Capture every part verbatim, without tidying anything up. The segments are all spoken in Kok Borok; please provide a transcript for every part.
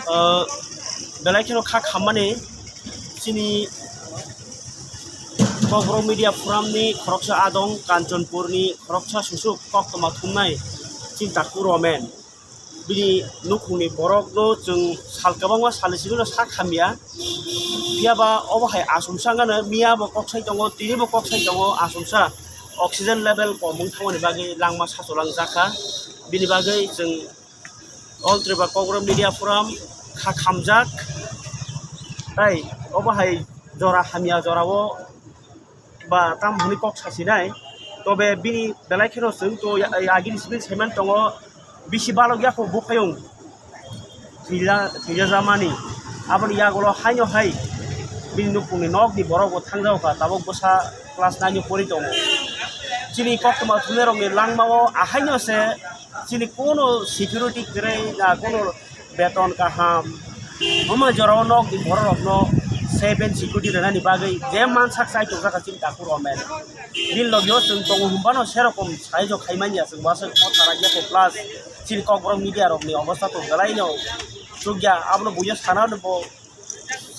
Ah, belai kheno kha khammani chini Kokborok Media Forum ni khoroksa adong, Kanchanpur ni khoroksa susuk koktwma thumnai chini Taku Romen. Bini nukhungni borokno chwng sal kwbangma salni simi'-no sak hamya. Phiya ba obo hai achomsa wngkha no, miya bo kok sai tongo, tini bo kok sai tongo, achomsa oxygen level kom wng thangmani bagwi langma sachulang jakha. Bini bagwi chwng All Tripura Kokborok Media Forum kha khamjak, tai obo hai jora hamya jorao ba tamo hwnwi kok sasinai. Tobe bini belai kheno chwng to ya-, agini simi saiman tongo, bisi balok yakho buphayung thwija-, thwijajamani. Aboni yagulo haino hai bini nukhungni nokni borok bo thangjago kha, tabuk bwsa class nine o pori tongo. Chini koktwma thumnairokni langmao ahaino se chini kono security kwrwi na kono beton kaham. Omo jorao nokni bororokno seven security rwnani bagwi je mansak chai tongjak chini Taku Romen. Bini logio chwng tongo hwnbano serokom saijo khaimanya chwng wasuk motha ragya kho plus chini Kokborok media rokni obostha to belaino chukya abono buino sana bo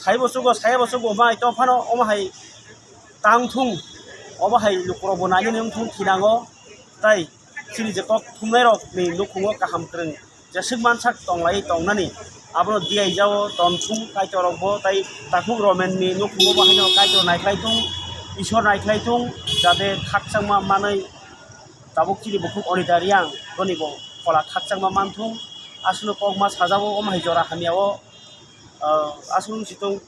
saibo chugo saibo chugo mai tongphano omo hai tangthung obo hai lukurokbo nainani wngthung thinango tai chini je kok thumnairokni nukhungo kaham kwrwng jeswk mansak tonglai tongnani. Abono diyaijao tonsung Kaitorrokbo tai Takhuk Romenni nukhungo bo haino Kaitor naikhlai thung, Isor naikhlai thung, jate khakchangma manwi tabuk chini bukhuk Onita Reang boni bo phola khakchangma manthung. Aswkno kokma sajao omo hai jora hamyao, ah, aswk wng si thung.